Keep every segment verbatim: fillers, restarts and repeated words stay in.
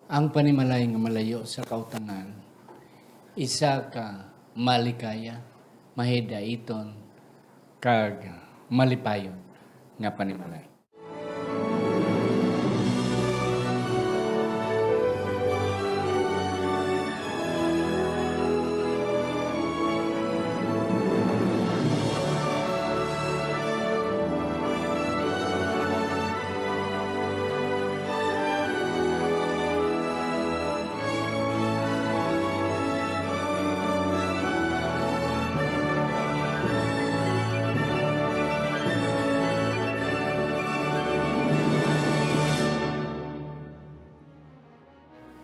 Ang panimalay nga malayo sa kautangan, isa ka malikaya, mahidaiton, kag malipayon nga panimalay.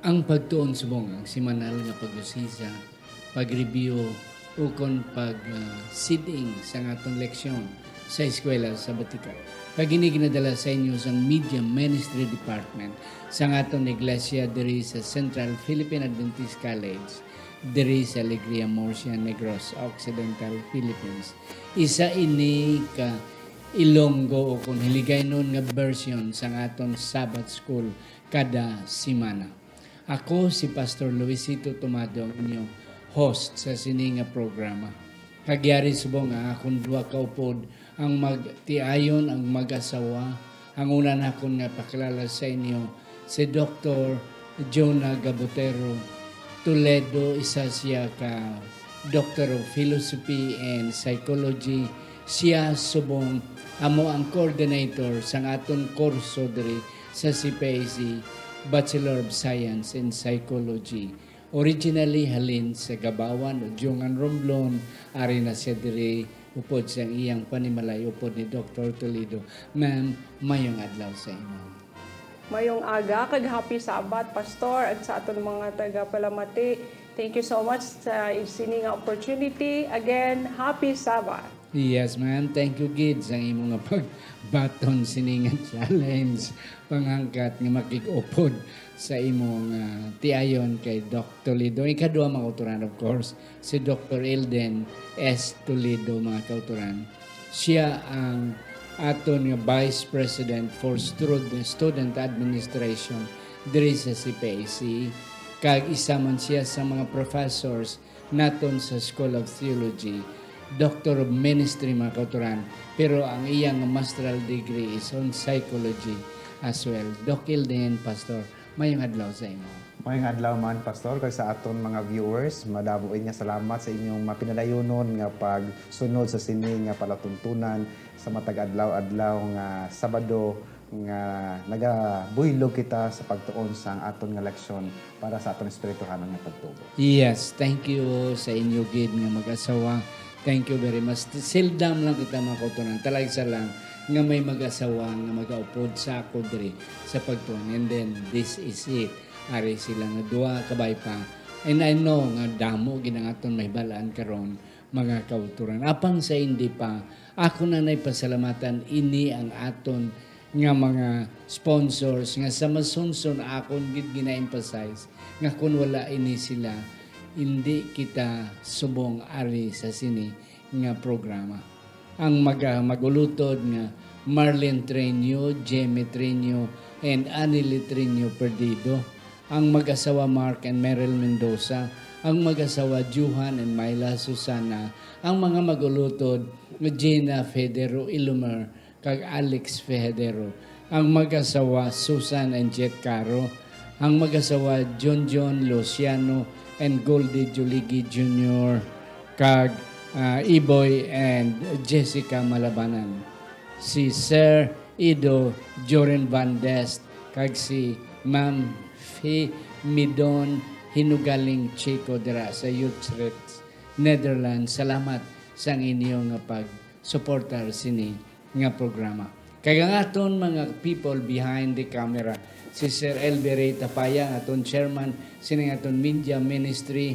Ang pagtuon subong ang semanal nga pag-usisa, pag-review, ukon pag, ah, seeding sa aton leksyon sa eskwela sa Batika. Kag ini ginadala sa inyo sang Media Ministry Department sang aton iglesia diri sa Central Philippine Adventist College, diri sa Alegria, Murcia, Negros Occidental, Philippines. Isa ini ka Ilonggo, ukon Hiligaynon nga version sang aton Sabbath School kada semana. Ako si Pastor Luisito Tomado, ang inyong host sa sini nga programa. Kag yari subong nga akon duha ka upod ang magtiayon, ang mag-asawa. Ang una nakon nga pakilala sa inyo si Doktor Jonah Gabotero Toledo, isa siya ka Doctor of Philosophy and Psychology. Siya subong amo ang coordinator sang aton kurso diri sa C P I C, Bachelor of Science in Psychology. Originally halin sa Gabawan, Udyongan, Romblon, ari na siya diri upod sang iyang panimalay upod ni Doktor Toledo. Ma'am, mayong adlaw sa imo. Mayong aga kag happy Sabbath, Pastor, ag sa aton mga tagapalamati. Thank you so much sa sini nga opportunity. Again, happy Sabbath. Yes, ma'am. Thank you gid sa imo nga pagbaton sini nga challenge, panghangkat nga makig-upod sa imo nga tiayon kay Doc Toledo. Ikaduha, mga kautoran, of course, si Doktor Elden S. Toledo, mga kautoran. Siya ang aton nga Vice President for Stud-, Student Administration diri sa C P I C, kag isa man siya sa mga professors naton sa School of Theology, Doctor of Ministry, mga kautoran, pero ang iyang masteral degree is on psychology as well. Doc Elden, Pastor, mayong adlaw sa imo. Mayong adlaw man, Pastor, kag sa aton mga viewers, madamo nga salamat sa inyong mapinadayonon nga pagsunod sa sini nga palatuntunan sa matag adlaw-adlaw nga Sabado nga nagabuylog kita sa pagtuon sang aton nga leksyon para sa aton espirituhanon nga pagtubo. Yes, thank you sa inyo gid nga mag-asawa. Thank you very much. Seldom lang kita, mga kautoran. Talagsa lang nga may mag-asawa nga magaupod sa ako diri sa pagtuon. And then, this is it. Ari sila nga duha, kabay pa. And I know nga damo gid ang aton mahibal-an karon, mga kautoran. Apang sa hindi pa, ako na nay pasalamatan ini ang aton nga mga sponsors nga sa masunson akon gid gina-emphasize nga kun wala ini sila, hindi kita subong ari sa sini nga programa. Ang maga-, mag-ulutod nga Marlene Treño, Jemmy Treño, and Annie Treño Perdido, ang mag-asawa Mark and Meryl Mendoza, ang mag-asawa Johan and Myla Susana, ang mga mag-ulutod Gina Federo Ilumer kag Alex Federo, ang mag-asawa Susan and Jet Caro, ang mag-asawa John John Luciano and Goldie Juligi Junior, kag, ah, Iboy and Jessica Malabanan, si Sir Ido Joren Van Dest, kag si Ma'am Fi Midon Hinugaling Chico dira sa Utrecht, Netherlands. Salamat sang inyo nga pagsuportar sini nga programa. Kag ang aton mga people behind the camera, si Sir Elby Ray Tapaya, ang aton chairman sini nga aton media ministry,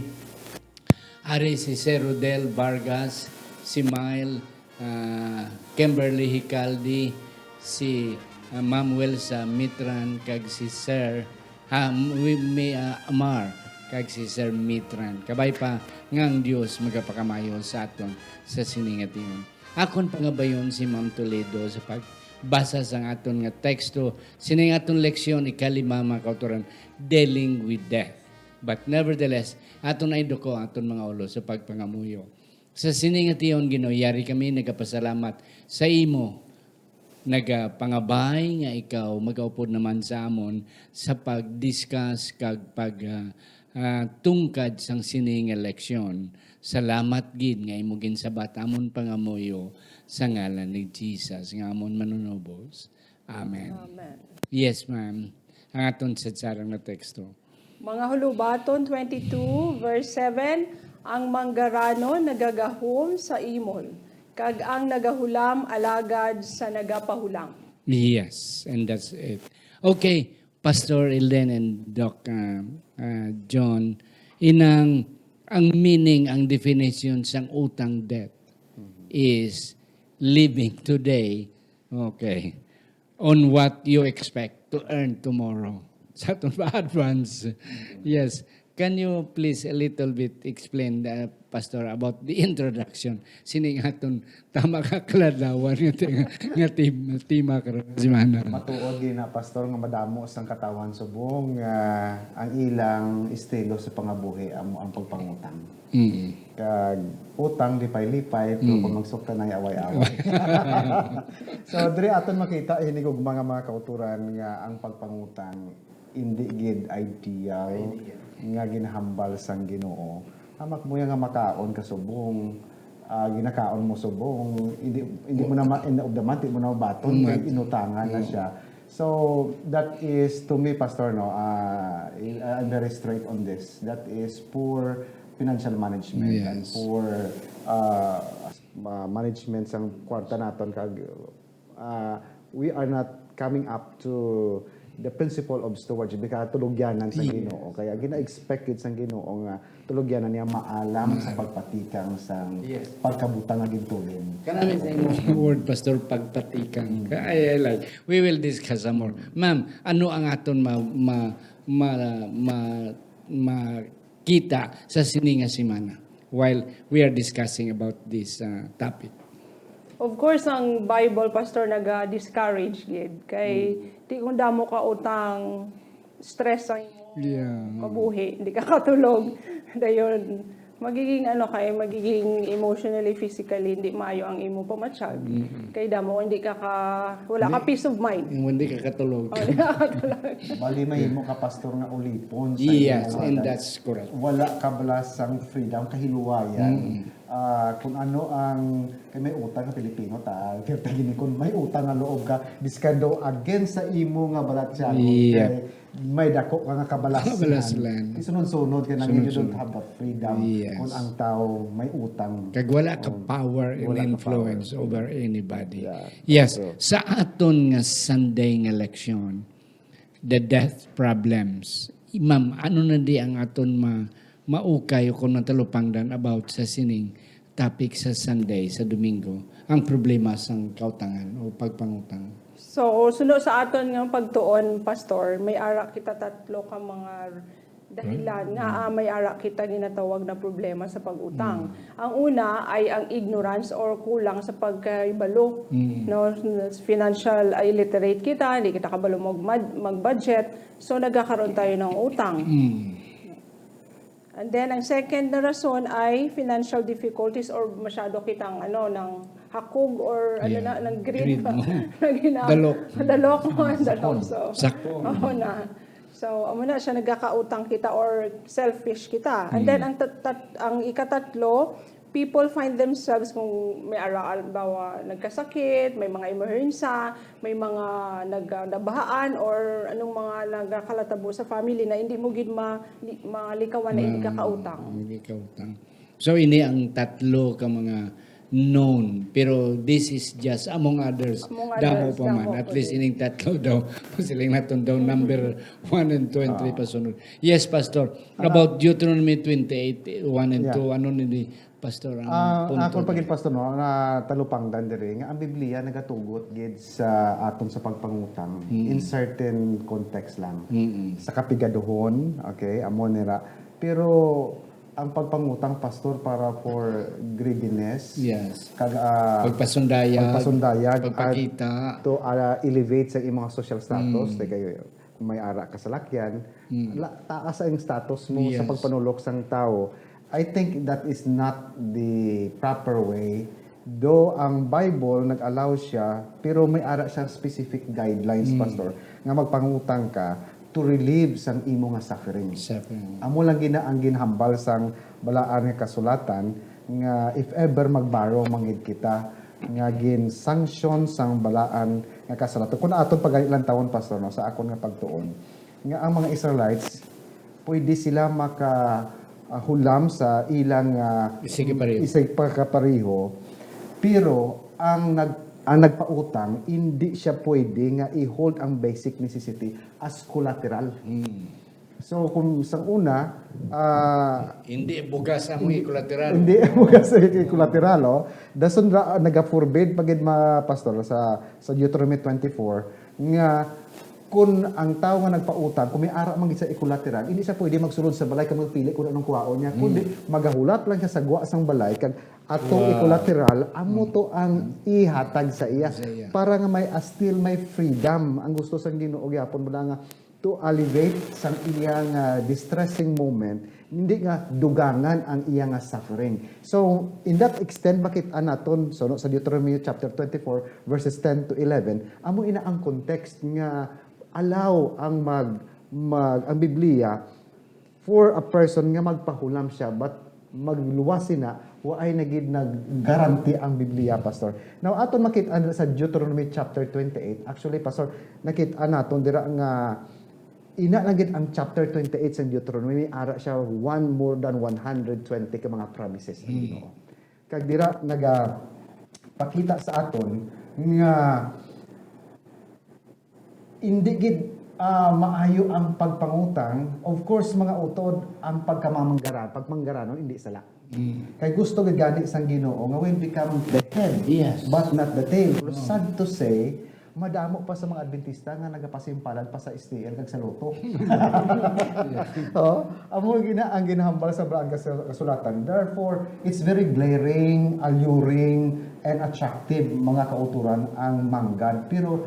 ari si Sir Rodel Vargas, si Mile, ah, Kimberly Hicaldi, si, ah, Ma'am Welsa Mitran, kag si Sir, ah, mi, mi, ah, Amar, kag si Sir Mitran. Kabay pa nga ang Dios magapakamayo sa aton sa sini nga tion. Akon pangabayon si Ma'am Toledo sa pag-, Basa sang aton nga teksto, sining aton leksyon, ikalima, mga kautoran, dealing with death. But nevertheless, aton na iduko ang aton mga ulo sa pagpangamuyo. Sa sini nga tion, Ginoo, yari kami nagapasalamat sa imo, nagapangabay nga ikaw magaupod naman sa amon sa pag-discuss kag pag, ah, ah, tungkad sang sini nga leksyon. Salamat gid nga imo ginsabat amon pangamuyo sa ngalan ni Jesus nga amon Manunubos. Amen. Amen. Yes, ma'am. Ang aton sadsarang na teksto. Mga Hulubaton twenty-two, verse seven, "Ang manggaranon nagagahom sa imol, kag ang nagahulam alagad sa nagapahulam." Yes, and that's it. Okay, Pastor Ilden and Doc, uh, uh, John, inang ang meaning, ang definition sang utang, debt, is living today, okay, on what you expect to earn tomorrow. Sa aton pa advance. Yes. Can you please a little bit explain, uh, Pastor, about the introduction? Sining aton tama ka kaladawan nga, nga, nga tim-, tema karon nga semana. Matuod gid na, Pastor, nga madamo sang katawhan subong, ah, ang ilang estilo sa pangabuhi amo ang pagpangutang. Mm. Kag utang, lipay-lipay, pero Mm. kung magsuktanay, away-away. So, diri aton makita, hinigugma nga mga kautoran nga ang pagpangutang, hindi gid ideal Idea. nga ginahambal sang Ginoo. Hamak mo nga makaon ka subong, ah, ginakaon mo subong, hindi, hindi mo na ma-, end of the month, di mo na mabaton, Mm. kay inutangan na Mm. siya. So, that is, to me, Pastor, no, ah, I-, I'm very straight on this. That is poor financial management and Yes. poor, ah, ma-, management sang kwarta naton kag, ah, we are not coming up to the principle of stewardship, because tulugyanan sa Yes. Ginoo. Kaya gina-expect gid sang Ginoo nga tulugyanan niya maalam sa Mm. pagpatikang sang Yes. pagkabutang nga gintulin. Kanami sa imong word, Pastor, pagpatikang. Mm. Ka-, I, I like, we will discuss some more. Ma'am, ano ang aton ma-, ma-, ma-, ma-, makita sa sini nga semana while we are discussing about this, uh, topic? Of course, ang Bible, Pastor, naga-discourage gid. Kay, Mm. di kung damo ka utang, stress ang imong Yeah. kabuhi, hindi ka katulog. Dayon, magiging ano kay, magiging emotionally, physically, hindi maayo ang imong pamatyag. Mm. Kay damo, hindi ka ka, wala ka Hindi. peace of mind. Yung hindi ka katulog. Oh, hindi ka katulog. Bali, mahimo ka, Pastor, nga ulipon sa Yes, imong and wala, that's correct. wala ka bala sang freedom, kahiluwayan. Mm. Ah, kung ano ang, kay may utang nga Pilipino ta, kaya ta gini, kung may utang nga loob ka, bisan daw against sa imo nga balatyagon, Yep. kay may dako ka nga kabalaslan. Kabalaslan. Isunod-sunod ka na, you Sunod-sunod. don't have the freedom Yes. kung ang tao may utang. Kag wala ka Oh, power and wala ka influence power. over anybody. Yeah, Yes, true. sa aton nga Sunday nga leksyon, the death problems. Ma'am, ano na di ang aton ma-, maukay o kung matalupangdan about sa sining topic sa Sunday, sa Domingo, ang problema sang kautangan o pagpangutang? So, suno sa aton nga pagtuon, Pastor, may ara kita tatlo ka mga dahilan Hmm. nga, ah, may ara kita ginatawag na problema sa pag-utang. Hmm. Ang una ay ang ignorance or kulang sa pagkahibalo, Hmm. no? Financial illiterate kita, hindi kita kabalo mag-, mag-budget, so nagkakaroon tayo ng utang. Hmm. And then, ang second na rason ay financial difficulties or masyado kitang, ano, ng hakog or, ano Yan. na, ng greed Greed ba? mo. Na gina-, Dalok. dalok mo, ang dalok. Sakon. So, Sakon. oo na. So, amo na siya, nagkakautang kita or selfish kita. And then, Mm. ang tat-, tat-, ang ikatatlo, people find themselves kung may ara-, halimbawa, nagkasakit, may mga emerhensya, may mga nag-, nabahaan, or anong mga nagkakalatabo sa family na hindi mo gid ma-, li-, malikawan na hindi ka Ma-, kautang. hindi kautang. So, ini ang tatlo ka mga known, pero this is just among others. Among Damo others, pa man. damo At pa least din. ining tatlo daw. Siling naton daw, Mm-hmm. number one and two and three Ah. pasunod. Yes, Pastor. Ano? About Deuteronomy twenty-eight, one and Yeah. two, ano nini, Pastor, ang Ah, punto akon pa gid, diri? Pastor, no, na talupangdan diri nga ang Biblia nagatugot gid sa aton sa pagpangutang Mm. in certain context lang. Mm-mm. Sa kapigaduhon, okay, amo nira. Pero Ang pagpangutang, Pastor, para for greediness, Yes. kag, ah, Pagpasundayag, pagpasundayag, pagpakita. At to, ah, elevate sa imong social status, Mm. kay kayo may ara ka salakyan, Mm. la, taas ang status mo sa Yes. pagpanulok sang tawo. I think that is not the proper way. Though ang Bible nag-allow siya, pero may ara siya specific guidelines, Mm. Pastor, nga magpangutang ka to relieve sang imo nga suffering. Suffering. Amo lang gina ang ginhambal sang Balaan nga Kasulatan, nga if ever mag-borrow man gid kita, nga gin-sanction sang Balaan nga Kasulatan. Kung aton pagani lantawon, Pastor, no, sa akon nga pagtuon, nga ang mga Israelites, pwede sila maka, ah, hulam sa ilang, ah, Isigkapariho. isigkapariho, pero ang nag-, ang nagpautang, hindi siya pwede nga i-hold ang basic necessity as collateral. Mm. So, kung sa una, ah, Hindi bugas ang mga collateral. Hindi bugas ang collateral, oh. Dason ra, nagaforbid pa gid, mga pastor, sa, sa Deuteronomy twenty-four, nga kung ang tawo nga nagpautang, kung may ara man gid sa collateral, hindi siya pwede magsulod sa balay kag magpili kung anong kuhaon niya, kundi magahulat lang siya sa gwa sang balay kag ato Wow. collateral, amo to ang ihatag sa iya Sa iya. para nga may, ah, still may freedom. Ang gusto sang Ginoo gyapon, wala nga to alleviate sang iyang, ah, distressing moment, hindi nga dugangan ang iyang, ah, suffering. So, in that extent, makit-an naton, so, no, sa Deuteronomy chapter twenty-four, verses ten to eleven, amo ina ang context nga allow ang mag, mag, ang Biblia for a person nga magpahulam siya, but magluwas sina, waay na gid nag-guarantee ang Biblia, Pastor. Now, aton makit-an sa Deuteronomy chapter twenty-eight. Actually, Pastor, nakit-an naton dira nga ina lang gid ang chapter twenty-eight sa Deuteronomy, may ara siya one, more than one hundred twenty ka mga promises ang Hmm. Ginoo. Kag dira nagapakita sa aton nga hindi gid, ah, maayo ang pagpangutang. Of course, mga utod, ang pagkamamanggaran, pagmanggaranon, hindi sala. Mm. Kay gusto gid gani sang Ginoo nga we become the head, Yes. but not the tail. Pero Mm. sad to say, madamo pa sa mga Adventista nga nagapasimpalad pa sa S T L kag sa lotto. Oh, amo gina ang ginahambal sa Balaan nga Kasul-, Kasulatan. Therefore, it's very glaring, alluring, and attractive, mga kauturan, ang manggad. Pero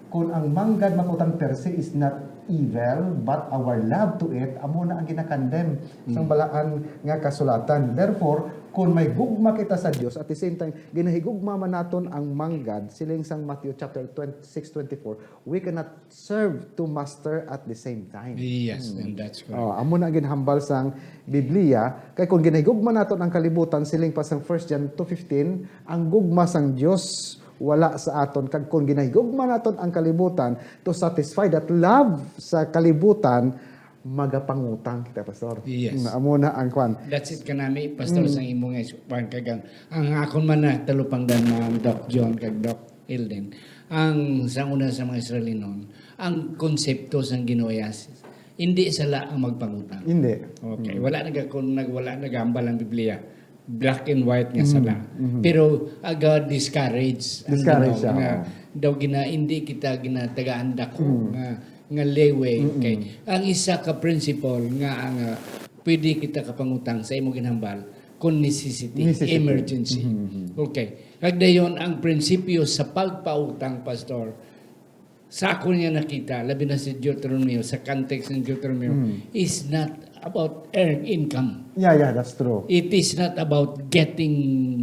kung ang manggad makutang per se is not evil, but our love to it, amo na ang ginakandem sang Mm. Balaan nga Kasulatan. Therefore, kung may gugma kita sa Dios, at the same time, ginahigugma man naton ang manggad, siling sang Matthew chapter twenty-six twenty-four, we cannot serve two master at the same time. Yes, Hmm. and that's correct. Oh, amo na ang ginhambal sang Biblia. Kay kung ginahigugma naton ang kalibutan, siling pa sang First John two fifteen, ang gugma sang Dios wala sa aton. Kag kung ginahigugma naton ang kalibutan to satisfy that love sa kalibutan, magapangutang kita, Pastor. Yes. Na, amo na ang kwan. That's it kanami, Pastor, Mm. sang imo nga is-, kwan kag ang, ang akon man na talupangdan, Ma'am Doc John kag Doc Elden, ang sa una sa mga Israelinon, ang konsepto sang Ginoo is, hindi sala ang magpangutang. Hindi. Okay, Mm. wala naga-, kung nag-, wala nagahambal ang Biblia, black and white nga Mm, sala. mhm. Pero aga discourage ang Discourage Ginoo siya, nga oo. daw gina-, hindi kita ginatagaan dako Mm. nga, nga leeway. Mm-mm. Okay. Ang isa ka principle nga ang, ah, pwede kita kapangutang sa imo ginhambal kung necessity, Necessity. emergency. Mhm, mhm. Okay. Kag dayon ang prinsipyo sa pagpautang, Pastor, sa ako niya nakita, labi na sa Deuteronomy, sa context ng Deuteronomy, Mm. is not about earn income. Yeah, yeah, that's true. It is not about getting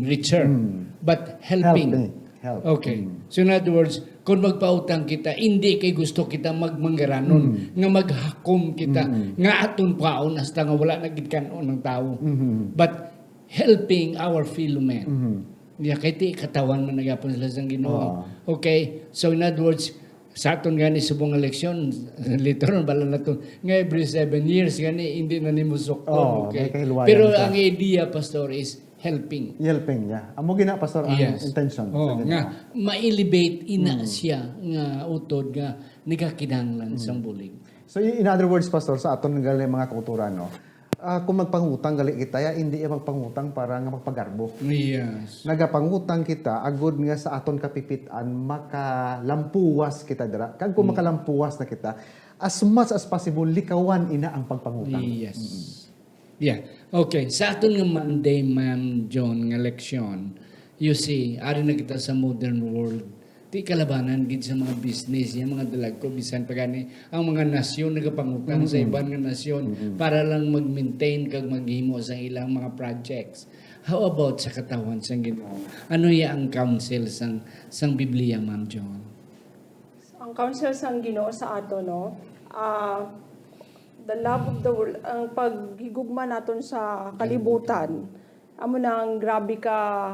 richer, Mm. but helping. Helping. Help. Okay. Mm. So in other words, kung magpautang kita, hindi kay gusto kita magmanggaranon, Mm. nga maghakom kita, Mm. nga aton kwaon hasta nga wala na gid kan-on ang tawo. Mhm. But helping our fellow men. Mhm. Ya, kay ti katawan man na gyapon sila sang Ginoo. Oo. Okay? So in other words, sa aton gani subong nga leksyon, later on, bala naton, nga every seven years gani, hindi na nimo sukod. Oo, Okay? may kahiluwayan Pero ka. Ang idea, Pastor, is helping. Helping, yeah. Amo gina, Pastor, ang Yes. intention. Oo, Sa nga, Ginoo. ma-elevate ina Mm. siya nga utod nga nagakidanglan Mm. sang bulig. So, in other words, Pastor, sa aton gali mga kauturan, no? Ah, kung magpangutang gali kita, ya, hindi ya magpangutang para nga magpagarbo. Yes. Nagapangutang kita agud nga sa aton kapipit-an makalampuwas kita dira. Kag kung Mm. makalampuwas na kita, as much as possible, likawan ina ang pagpangutang. Yes. Mm. Yeah. Okay, sa aton nga Monday, Ma'am John, nga leksyon, you see, ari na kita sa modern world. Di kalabanan gid sa mga business, yung mga dalagko, bisan pa gani ang mga nasyon nagapangutang sa Mm-mm. iban nga nasyon Mm-mm. para lang mag-maintain kag maghimo sa ilang mga projects. How about sa katawhan sang Ginoo? Ano ya ang counsel sang sang Biblia, Ma'am John? Ang counsel sang Ginoo sa ato, no? Ah, the love of the world, ang paghigugma naton sa kalibutan, amo na ang grabe ka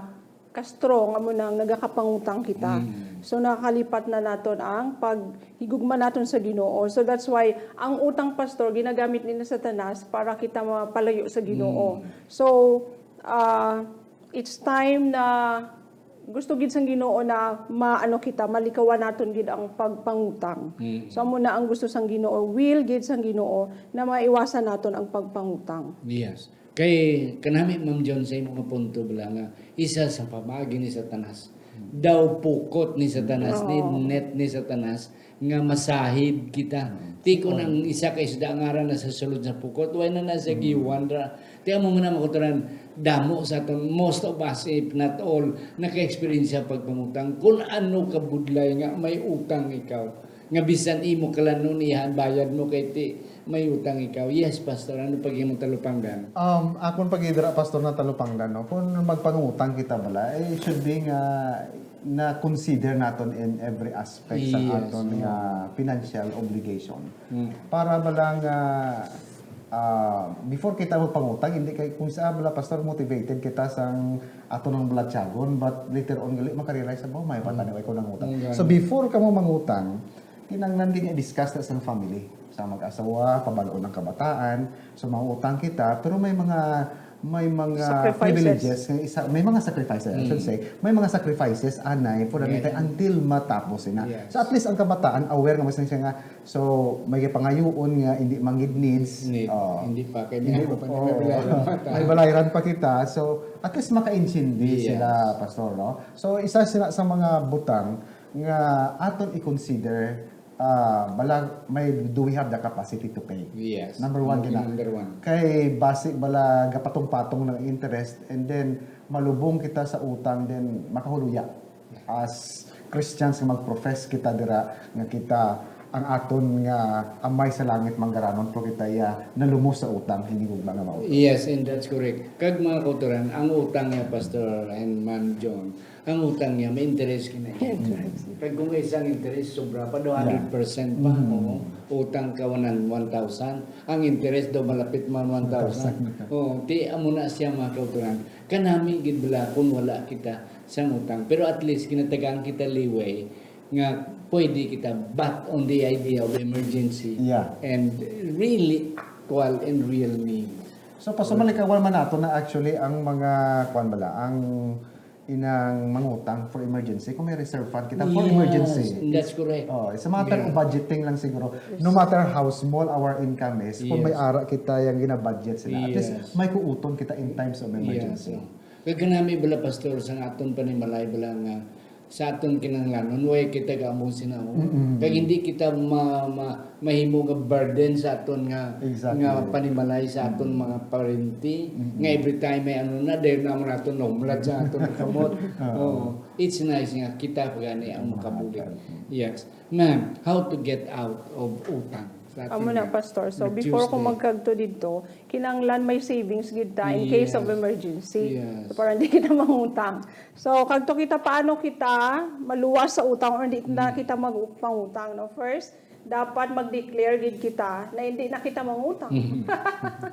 ka-strong, amo na ang nagakapangutang kita. Mm. So, nakakalipat na naton ang paghigugma naton sa Ginoo. So, that's why ang utang, pastor, ginagamit ni na Satanas para kita mapalayo sa Ginoo. Mm. So, ah, it's time na gusto gid sang Ginoo na maano kita, malikawan naton gid ang pagpangutang. Mm. So, amo na ang gusto sang Ginoo, will gid sang Ginoo na maiwasan naton ang pagpangutang. Yes. Kay kanami, Ma'am John, sa imong punto bala nga isa sa pamaagi ni Satanas. Daw pukot ni Satanas, ni Oo. net ni Satanas nga masahid kita. Mm. Ti kon Oo. ang isa ka isda nga ara na sa sulod sa pukot, wala na sa Mm. giwan ra. Ti amo man ang mga kautoran, damo sa aton, most of us, if not all, naka-experience sa pagpangutang. Kung ano ka budlay nga may utang ikaw, nga bisan imo kalanon iyahan bayad mo kay ti may utang ikaw. Yes, Pastor, ano pag imong talupangdan? Um, akon pagidra, Pastor, na talupangdan, no? Kung magpangutang kita bala, eh, it should be nga na-consider naton in every aspect sa Yes, aton oo. nga financial obligation. Mm. Para bala nga, ah, before kita magpangutang, hindi kay kung sa bala, Pastor, motivated kita sang aton ang balatyagon, but later on gali makarealize sa, "Oh, may pa Mm. tani, ay ko nangutang." Mm, So, ganun. before ka mo mangutang, kinahanglan din i-discuss na sa family, sa mag-asawa, pabal-on ang kabataan. So, mangutang kita, pero may mga, may mga Sacrifices. privileges nga isa, may mga sacrifices, I should Mm. say, may mga sacrifices anay for the Yes. meantime until matapos sina. Yes. So, at least ang kabataan aware nga mas siya nga, so, may pangayuon nga hindi mangid needs. Need. Oh. Hindi pa kay Hindi may pa, pa, may oh. balayran pa ta. May balayran pa kita. So, at least makaintindi Yes. sila, Pastor, no? So, isa sila sa mga butang nga aton i-consider, ah, bala, may, do we have the capacity to pay? Yes. Number one, Number, gina-, number one. Kay basi bala gapatong-patong ng interest, and then malubong kita sa utang, then makahuluya. As Christians nga mag-profess kita dira nga kita ang aton nga Amay sa langit manggaranon, pero kita iya nalumos sa utang, hindi gugma nga mautang. Yes, and that's correct. Kag mga kautoran, ang utang nga, Pastor and Ma'am John, ang utang niya, may interest kina. Interest. Kag kung isang interest, sobra pa daw, Yeah. hundred percent pa. Mm. Oo. Utang ka one, one thousand, ang interest daw malapit man one thousand. One thousand. Oo, ti amo na siya, mga kautoran. Kanami gid bala kung wala kita sa utang. Pero at least, kinatagaan kita liway nga pwede kita bat on the idea of emergency Yeah. and really actual and real need. So, pasamalikawan man nato na actually ang mga, kuwan bala, ang inang mangutang for emergency, kung may reserve fund kita for Yes, emergency. that's correct. Oh, it's a matter Yeah. of budgeting lang siguro. Yes. No matter how small our income is, kung may Yes. ara kita yung ginabudget sila, at least Yes. may kuuton kita in times of emergency. Yes, oh. Kag kanami bala, Pastor, sa aton panimalay bala nga sa aton kinahanglanon, way kita gaamo sina, oh. Mm-mm. Kag hindi kita ma-, ma-, mahimo nga burden sa aton nga, Exactly. nga panimalay sa aton Mm. mga parente, Mm-mm. nga every time may ano na, dahil naman naton naumlad sa aton kamot. Oo. Oo. It's nice nga kita pa gani ang Ang mga makabulig. Utang. Yes. Ma'am, how to get out of utang? Sa Amo atin na, nga Pastor. So, before ko Tuesday. magkagto didto, kinahanglan may savings gid ta in case of Yes. emergency. Yes. So, para hindi kita mangutang. So, kagto kita, paano kita maluwas sa utang or hindi na Mm. kita magpangutang, no? First, dapat mag-declare gid kita na hindi na kita mangutang. Mm.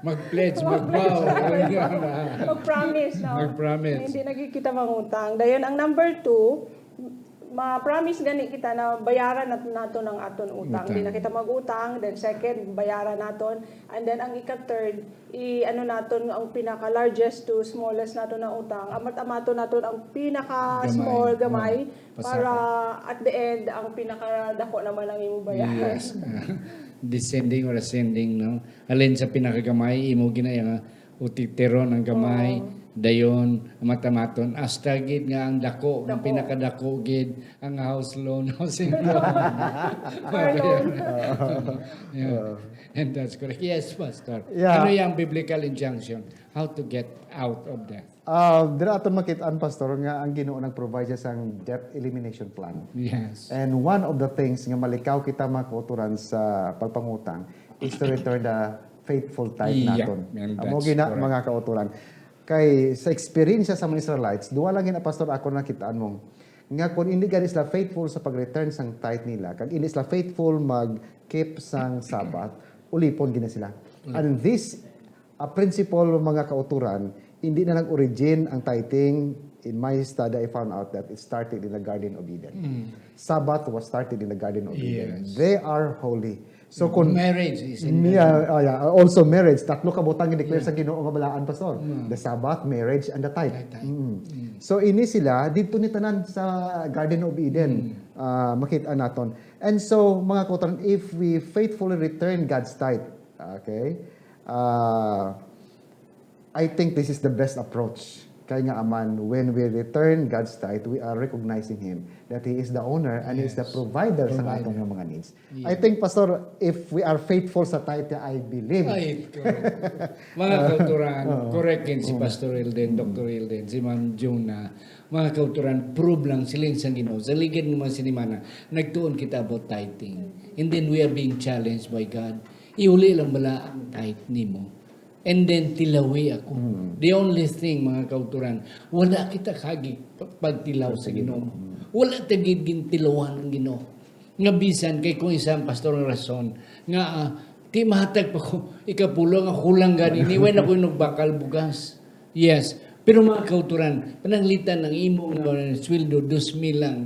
Mag-pledge, Mag-pledge, mag-vow. mag-vow. Mag-promise, no? Mag-promise. Na hindi na gid kita mangutang. Dayon, ang number two, ma-promise gani kita na bayaran nat-, naton ang aton utang. Utang. Di na kita mag-utang. Then second, bayaran naton. And then ang ika-third, i-ano naton ang pinaka-largest to smallest naton na utang. Amat-amaton naton ang pinaka-small, Gamay. gamay, Oh, pasaka. para at the end, ang pinaka-dako naman ang imong bayaran. Yes. Descending or ascending, no? Alin sa pinakagamay, imo ginaya nga utiteron ang gamay, Oo. dayon, mata-maton, hasta gid nga ang dako, ang Dako. pinakadako gid, ang house loan, housing loan. Car loan. Yeah. Oo. And that's correct. Yes, Pastor. Yeah. Ano yung biblical injunction? how to get out of debt. Ah, dira aton makit-an, Pastor, nga ang Ginoo nag-provide siya sang debt elimination plan. Yes. And one of the things nga malikaw kita, mga kauturan, sa pagpangutang is to return the faithful tithe Yeah, naton. and Amo that's gina, correct. Mga kauturan. Kay sa experience sa mga Israelites, duha lang gina, Pastor, ako nakitaan mo nga kung hindi gani sila faithful sa pag-return sang tithe nila, kag hindi sila faithful mag-keep sang Sabbath, ulipon gina sila. And this a principle, mga kauturan, hindi na nag-origin ang tithing. In my study, I found out that it started in the Garden of Eden. Sabbath was started in the Garden of Eden. Yes. They are holy. So kung Marriage is in Yeah, oh, yeah. Also marriage. Tatlo ka butang i-declare Yeah. sa Ginoo nga balaan, Pastor. Mm. The Sabbath, marriage, and the tithe. Tithe. Mm. So ini sila, dito ni tanan sa Garden of Eden. Ah, makita naton. And so, mga kauturan, if we faithfully return God's tithe, okay, ah, I think this is the best approach. Kay nga aman, when we return God's tithe, we are recognizing Him, that He is the owner and He is the Yes. Provider sa Provider. aton nga mga needs. Yes. I think, Pastor, if we are faithful sa tithe, I believe. Ay, correct. Mga kauturan, Oo. Correct gid si Pastor Hilden, Doctor Hilden, si Ma'am Jonah. Mga kauturan, prove lang siling sang Ginoo. Sa ligid ng mga sinimana, nagtuon kita about tithing. And then we are being challenged by God. Iuli lang bala ang tithe nimo. And then tilawi ako. The only thing, mga kauturan, wala kita kagi pagtilaw sa Ginoo. Wala ta gid gintilawan ang Ginoo. Nga bisan kay kung isang pastor nga rason nga ah, ti mahatag pa ko ikapulo nga kulang gani ni wala ko inugbakal bugas. Yes. Pero mga kauturan, pananglitan ang imo nga sweldo, dos mil lang.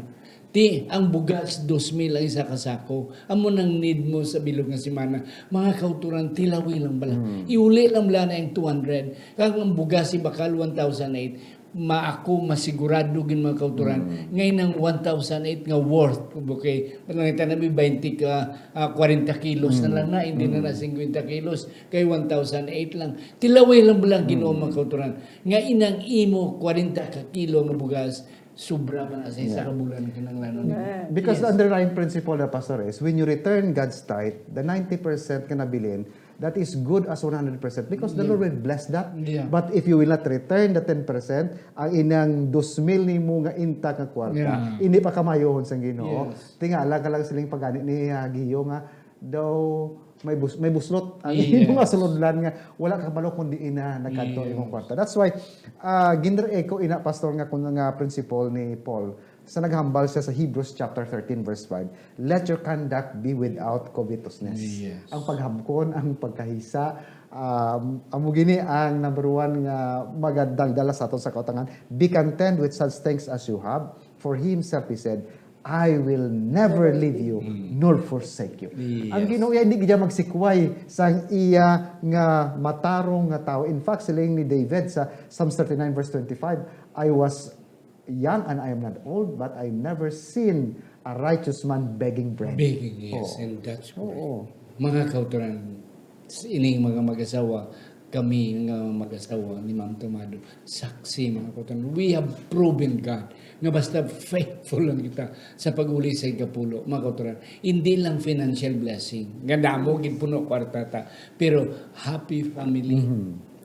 Ti, ang bugas, dos mil ang isa ka sako. Amo nang need mo sa bilog nga semana. Mga kauturan, tilawi lang bala. Iuli lang bala na yung two hundred. Kag ang bugas, ibakal one thousand eight. Ma ako, masigurado gin mga kauturan. Ngay nang one thousand eight nga worth. Okay, pananglitan na may twenty ka, ah, forty kilos na lang na, hindi na na fifty kilos. Kay one thousand eight lang. Tilawi lang bala ang Ginoo, mga kauturan. Nga inang imo forty ka kilo nga bugas, sobra pa na sa isa ka bulan kinahanglanon nimo. Amen. Because Yes. the underlying principle, na, Pastor, is when you return God's tithe, the ninety percent nga nabilin, that is good as one hundred percent because the Lord will bless that. Yeah. But if you will not return the ten percent, ang inang dos mil nimo nga intact nga kwarta, Yeah. hindi pa kamayohon sang Ginoo. Yes. Tingala ka lang siling pagani ni ah, Gio nga daw may bus may buslot ang Yes. imo nga sulodlan nga wala ka kabalo kung diin na nagkadto Yes. imong kwarta. That's why uh, ginre-echo ina, Pastor, nga kung nga principle ni Paul sa naghambal siya sa Hebrews chapter thirteen verse five, "Let your conduct be without covetousness." Yes. Ang paghabkon, ang pagkahisa, um, amo gini ang number one nga magadaldala sa aton sa kautangan. "Be content with such things as you have, for he himself he said, I will never leave you nor forsake you." Yes. Ang Ginoo iya hindi gid magsikway sang iya nga matarong nga tawo. In fact, siling ni David sa Psalms thirty-nine verse twenty-five, "I was young and I am not old, but I never seen a righteous man begging bread." Begging, yes, Oo. And that's correct. Oo. Mga kauturan, s- ining mga mag-asawa, kami nga mag-asawa ni Ma'am Tomado, saksi, mga kauturan. We have proven, God, nga basta faithful lang kita sa pag-uli sa ikapulo, mga kauturan. Hindi lang financial blessing. Nga damo gid puno kwarta ta, pero happy family.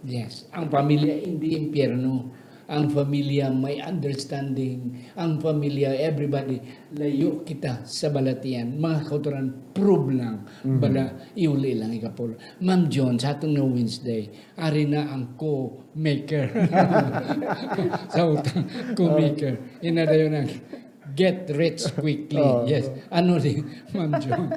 Yes, ang pamilya hindi impyerno. Ang pamilya may understanding. Ang pamilya, everybody, layo kita sa balatian. Mga kauturan, prove lang. Bala, iuli lang ikapulo. Ma'am John, sa atong na Wednesday, ari na ang co-maker. Sa utang, co-maker. Ina dayon ang get rich quickly. Oh. Yes. Ano ni Ma'am John?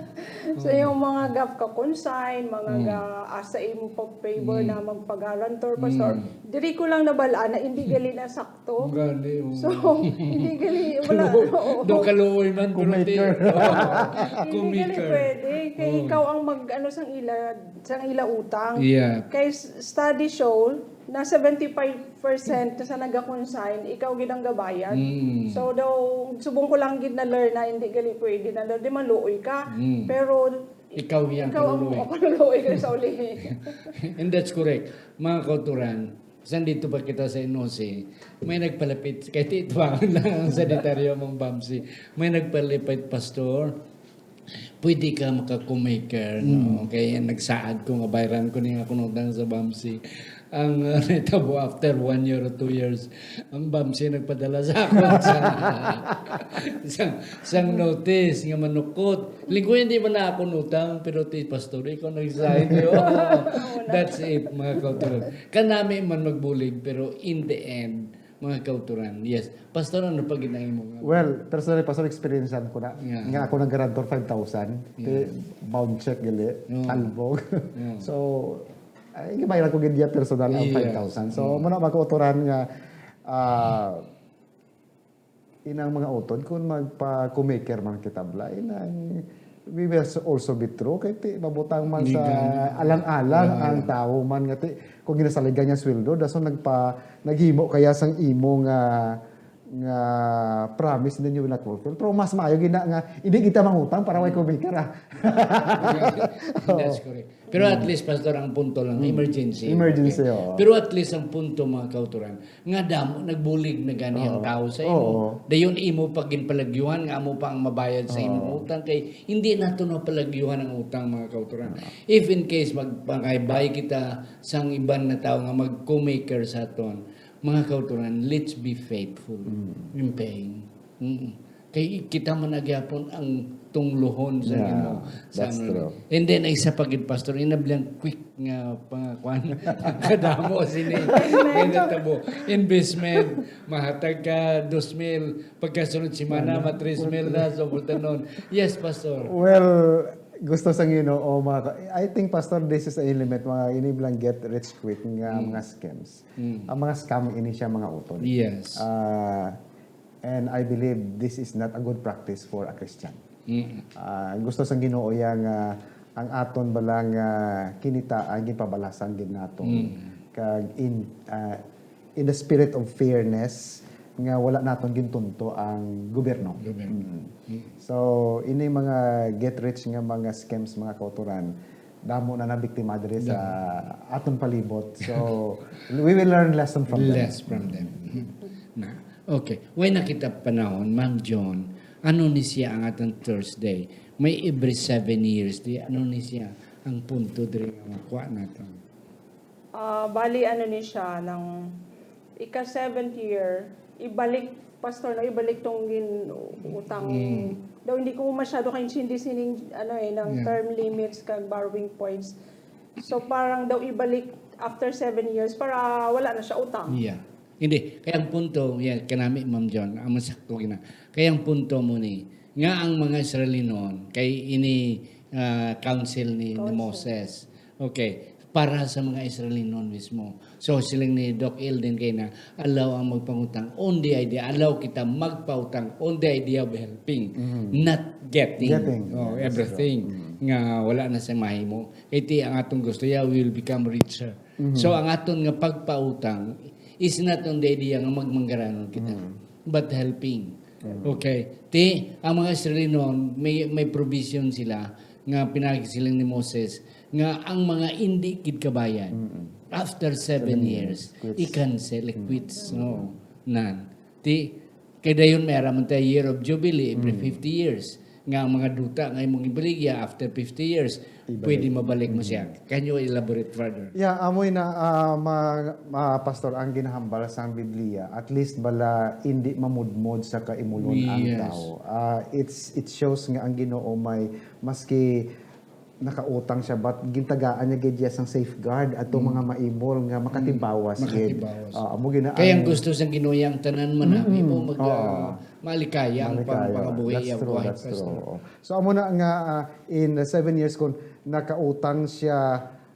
So yung mga gaf ka consign, mga ga asa imo pa favor na magpagarantor, Pastor, diri ko lang nabalaan na hindi gali na sakto. Ang gani, oh. So, hindi gali, wala. Oo. Do kaluoy man, pero di. Co-maker. Oo. Hindi gali pwede. Kay ikaw ang mag, ano, sang ila, sang ila utang. Yeah. Kay s- study show, na seventy-five percent sa naga-consign, ikaw gid ang gabayad. Mm. So daw, subong ko lang gid na learn na hindi gali pwede na learn, di maluoy ka. Mm. Pero Ikaw yan, ikaw ang kaluluoy. makaluoy ka sa ulihi. And that's correct. Mga kauturan, saan dito pa kita sa N O C, may nagpalapit, kay tituangan lang ang sanitaryo mong Bamsi. May nagpalapit, "Pastor, pwede ka maka-co-maker, no?" Kaya nagsaad ko nga bayran ko ning akong utang sa Bamsi. Ang, uh, nitabo after one year or two years, ang bamsi nagpadala sa akon sang, sang, sang notice nga manukot. Linggo, hindi man na akon utang, pero ti pastor, ikaw nag-sign. Oh, that's it, mga kauturan. Kanami man magbulig, pero in the end, mga kauturan, yes. Pastor, ano pa gid ang imo nga? Well, personally, pastor, experience ko na. Yeah. Nga ako nag-guarantor five thousand. Yeah. Kay bound check gali, Yeah. talbog. Yeah. So, ay, gibayaran ko gid niya personal ang Yeah. five thousand. So, muna makauturan nga, ah, inang mga utod, kung magpa-co-maker man kita, bla, inang, we will also be true. Kay ti, mabutang man sa Legal. alang-alang Yeah, ang yeah. tao man nga ti, kung ginasaligan niya sweldo, dason nagpa, naghimo kaya sang imo nga nga promise, then you will not fulfill. Pero mas maayo gina nga hindi kita mangutang para way co-maker, ah. That's correct. Pero at least, Pastor, ang punto lang, emergency. Emergency, Okay. Oo. Pero at least, ang punto, mga kauturan, nga damo, nagbulig na gani ang Oo. tao sa imo. Oo. Dayon imo pa ginpalagyuhan nga amo pa ang mabayad sa imong utang, kay hindi nato mapalagyuhan ang utang, mga kauturan. If in case magpangay-bay kita sang iban na tao nga mag-co-maker sa aton, mga kauturan, let's be faithful in paying. Mm. Kay kita man na gyapon ang tunglohon sa Yeah, imo, sa that's ano. True. And then, isa pa gid, Pastor, inablang quick nga pangakuan. Kadamo sini. Kaya tabo. Investment, mahatag ka dos mil, pagkasunod semana, ma tres mil na, so, putanon. Yes, Pastor. Well, gusto sa Ginoo, mga ka- I think, Pastor, this is a limit, mga ini lang get rich quick nga mga scams. Mm. Ang mga scam ini siya, mga utod. Yes. Ah, and I believe this is not a good practice for a Christian. Mm. Ah, gusto sang Ginoo ya nga ang aton bala nga kinitaan ginpabalasan gid nato. Mm. Kag in ah, in the spirit of fairness nga wala naton gintunto ang gobyerno. Gobyerno. Mm. So, ini mga get rich nga mga scams, mga kauturan, damo na nabiktima diri sa aton palibot. So, we will learn lesson from them. Less from them. Na. Okay. Way na kita panahon, Ma'am John, ano ni siya ang atong Thursday? May every seven years di, ano ni siya ang punto diri nga makuha nato? Ah, bali, ano ni siya, nang ika seventh year, ibalik, Pastor, no, ibalik tong gin utang. Mm. Daw hindi ko masyado kaintindi sining, ano eh, ng Yeah. term limits kag borrowing points. So parang daw ibalik after seven years para wala na siya utang. Yeah. Hindi. Kaya ang punto, yan, kanami, Ma'am John, ang masakto gina. Kaya ang punto mo ni, nga ang mga Israelinon, kay ini ah, council ni, ni Council. Moses. Okay. Para sa mga Israelinon mismo. So, siling ni Doc Ilden kay na, allow ang magpangutang on the idea, allow kita magpautang on the idea of helping, not getting, Getting, oh, yeah, that's everything. Nga wala na sa mahimo. Kay ti ang atong gusto, yeah, we will become richer. So, ang aton nga pagpautang is not on the idea nga magmanggaranon kita, but helping. Okay. Ti, ang mga Israelinon, may, may provision sila nga pinagsiling ni Moses nga ang mga indi gid kabayad, after seven years, Quits. I-cancel, i-quits. No. Nan. Ti, kay dayon may ara man tayo year of jubilee every fifty years. Nga ang mga duta nga imong ibaligya after fifty years, pwede mabalik mo siya. Can you elaborate further? Yeah, amoy na, ah, ma, ma, Pastor, ang ginahambal sang Biblia, at least bala hindi mamudmod sa kaimulon ang Yes. tao. Ah, it's, it shows nga ang Ginoo may, maski nakautang siya, but gintagaan niya gid siya sang safeguard ato mga maimol nga makatibawas gid. Makatibawas. Ah, amo gina Kaya ang ang- gusto sang Ginoo yang tanan man, ah, Mm, imo mag, oo. ah, malikaya ang pang, Malikaya. pangabuhi, That's ang true, buhay, that's true. Pastor. Oo. So, amo na nga, ah, in seven years, kung nakautang siya,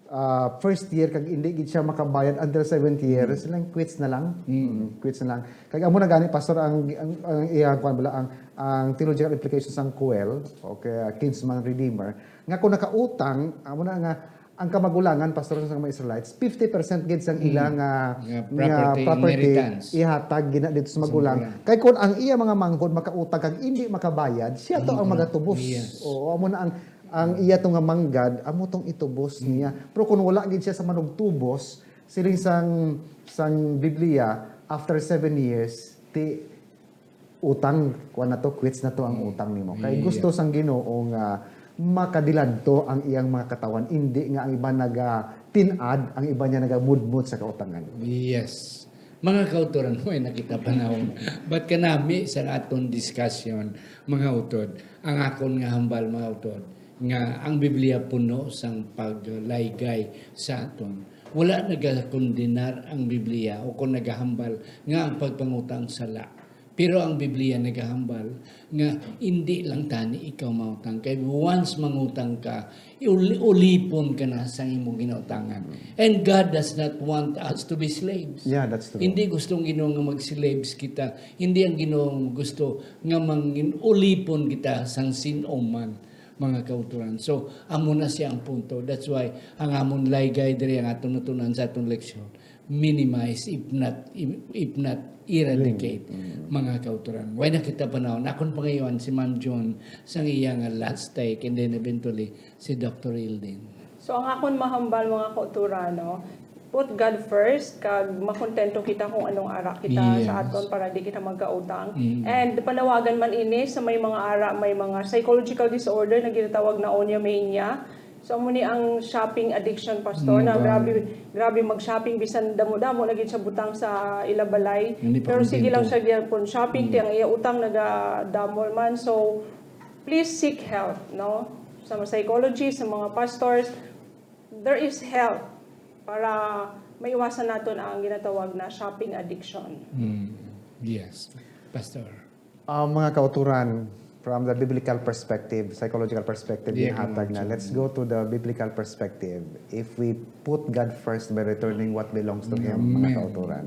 ah, first year, kag hindi gid siya makabayad until seventh year, silang quits na lang. Mm, quits na lang. Kag amo na gani, Pastor, ang, ang, ang iya, kuwan bala, ang, ang theological implications sang Kuel, okay, ah, kinsman redeemer, nga kung nakautang, amo na nga, ang kamagulangan, Pastor, sa mga Israelites, fifty percent gid sang ila nga, Nga nga property, property, inheritance. Ihatag gina dito sa magulang. magulang. Kay kung ang iya mga manghod makauta kag hindi makabayad, siya to ang magatubos. Yes. Oo, amo na ang, ang iya to nga manggad, amo tong itubos niya. Pero kung wala gid siya sa manugtubos, siling sang, sang Biblia, after seven years, ti utang, kuwan na to, quits na to ang utang nimo. Kay Yeah. gusto sang Ginoo nga Makadiladto ang iyang mga katawan, indi nga ang iban nagatin-ad, ang iban niya nagamudmod sa kautangan. Yes. Mga kautoran, way na kita panahon. But kanami sa aton discussion, mga utod, ang akon nga hambal, mga utod, nga ang Biblia puno sang paglaygay sa aton. Wala nagakondenar ang Biblia o kung nagahambal nga ang pagpangutang sala. Pero ang Biblia nagahambal nga indi lang tani ikaw mautang. Kay once mangutang ka, uli-, ulipon ka na sa imong ginautangan. And God does not want us to be slaves. Yeah, that's true. Hindi gusto ang Ginoo nga mag-slaves kita. Hindi ang Ginoo gusto nga mangin-, ulipon kita sang sin-o man, mga kautoran. So, amo na siya ang punto. That's why ang amon laygay diri, ang aton natun-an sa aton leksyon, minimize, if not, if not eradicate, mm, mga kautoran. Way na kita panahon. Akon pangayuan si Ma'am June sang iya nga last take, and then eventually si Doctor Ilden. So, ang akon mahambal, mga kautoran, no, put God first, kag makontento kita kung anong ara kita sa, yes, aton para di kita magkautang. Mm. And panawagan man ini sa may mga ara, may mga psychological disorder na ginatawag na oniomania. So, amo ni ang shopping addiction, Pastor, mm, na grabe, grabe mag-shopping, bisan damo-damo na gid siya butang sa ila balay. Hindi pa. Pero sige lang kontento siya gyapon shopping, mm, kay ang iya utang nagadamo man. So, please seek help, no? Sa mga psychologist, sa mga pastors, there is help para maiwasan naton ang ginatawag na shopping addiction. Mm. Yes, Pastor. Ah, mga kauturan, from the biblical perspective, psychological perspective, yeah, ginhatag na, let's go to the biblical perspective. If we put God first by returning what belongs to Him, mga, amen, kauturan,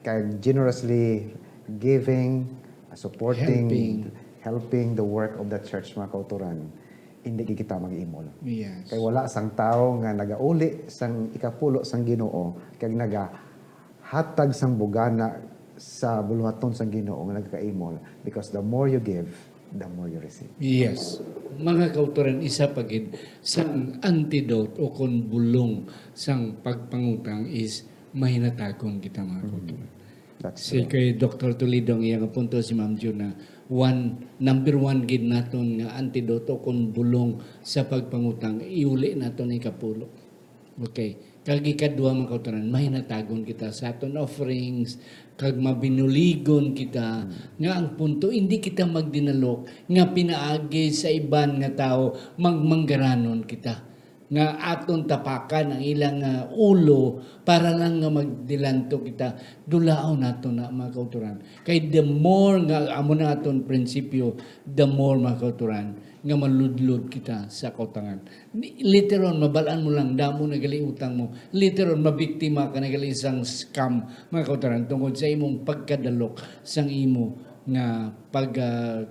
kag generously giving, supporting, helping, helping the work of the church, mga kauturan, hindi gid kita mag-imol. Yes. Kay wala sang tawo nga nagauli sang ikapulo sang Ginoo kag nagahatag sang bugana sa buluhaton sang Ginoo nga nagakaimol, because the more you give, the more you receive. Yes. Mga kauturan, isa pa gid sang antidote o kon bulong sang pagpangutang is mahinatagon kita, mga kauturan. That's true. Si kay Doctor Toledo, ang iya nga punto, si Ma'am June, na one, number one gid naton nga antidote o kon bulong sa pagpangutang, iuli naton ikapulo. Okay. Kag ikadua, mga kauturan, mahinatagon kita sa aton offerings, kag mabinuligon kita, nga ang punto, hindi kita magdinalok nga pinaagi sa iban nga tawo, magmanggaranon kita, nga aton tapakan ang ilang, ah, ulo para lang nga magdilanto kita. Dulaon nato na, mga kauturan. Kay the more nga amo na aton prinsipyo, the more, mga kauturan, nga maludlod kita sa kautangan. Ni-, later on, mabal-an mo lang, damo na gali utang mo. Later on, mabiktima ka na gali sang scam, mga kauturan, tungod sa imong pagkadalok sang imo nga pag, ah,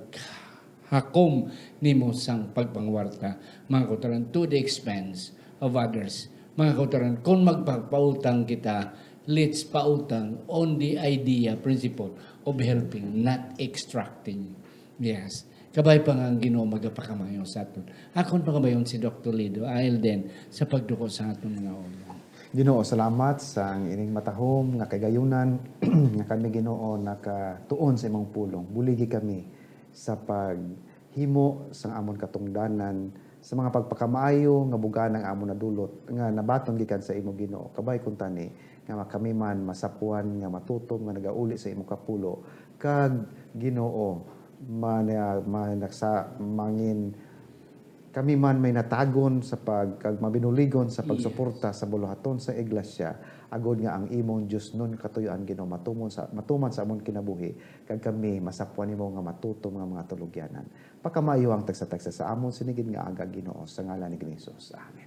hakom nimo sang pagpangwarta, mga kauturan, to the expense of others. Mga kauturan, kung magpapautang kita, let's pautang on the idea, principle of helping, not extracting. Yes. Kabay pa nga ang Ginoo magapakamayo sa aton. Akon pangabayon si Doctor Lido Ailden sa pagduko sa aton mga ulo. Ginoo, salamat sa ang ining matahom nga kagayunan nga kami, Ginoo, nakatuon sa imong pulong. Buligi kami sa paghimo sang amon katungdanan sa mga pagpakamaayo nga bugana ang amon nadulot nga nabaton gikan sa imo, Ginoo. Kabay kuntani nga ma-, kami man masapwan nga matutom nga nagauli sa imo kapulo, kag, Ginoo, man-, manaksa-, mangin-, kami man mahinatagon sa pag-, kag mabinuligon sa, yes, pagsuporta sa buluhaton sa iglesia, agod nga ang imong diosnon katuyoan, Ginoo, matumon sa, matuman sa amon kinabuhi, kag kami masapwan nimo nga matutom nga mga tulogyanan. Pakamaayo ang tagsa-tagsa sa amon sini gid nga aga, Ginoo, sa ngalan ni Ginoong Jesus. Amen.